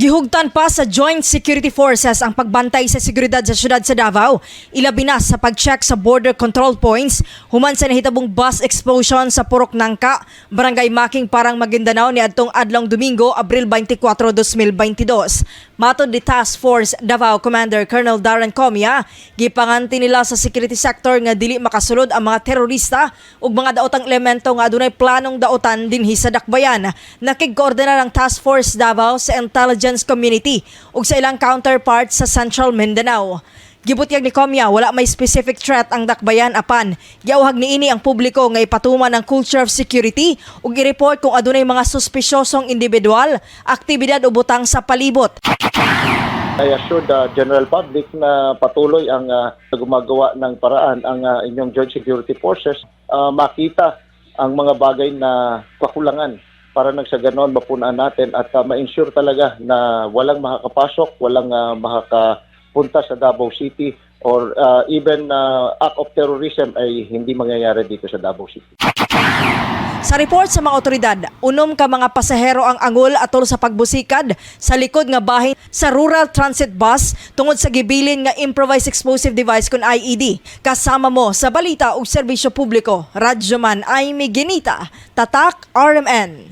Gihugtan pa sa Joint Security Forces ang pagbantay sa seguridad sa syudad sa Davao, ilabi na sa pag-check sa border control points human sa nahitabong bus explosion sa Purok Nangka, Barangay Making, Parang, Maguindanao niadtong adlong Domingo, Abril 24, 2022. Matod ni Task Force Davao Commander Colonel Darren Comia, gipanganti nila sa security sector nga dili makasulod ang mga terorista ug mga daotang elemento nga adunay planong daotan dinhi sa dakbayan. Nakigkoordinar ang Task Force Davao sa intelligence community ug sa ilang counterparts sa Central Mindanao. Gibutyag ni Comia, wala may specific threat ang dakbayan, apan giauhag niini ang publiko nga ipatuman ang culture of security ug i-report kung adunay mga suspisyosong individual, aktibidad o butang sa palibot. I assure the general public na patuloy ang gumagawa ng paraan ang inyong Joint Security Forces makita ang mga bagay na kakulangan para nang sa ganon mapunan natin at ma-ensure talaga na walang makakapasok, walang makakapunta sa Davao City or even act of terrorism ay hindi mangyayari dito sa Davao City. Sa report sa mga otoridad, 6 ka mga pasahero ang angol atol sa pagbusikad sa likod nga bahin sa rural transit bus tungod sa gibilin nga improvised explosive device kon IED. Kasama mo sa balita ug serbisyo publiko, Radyoman Aimee Ginita, Tatak RMN.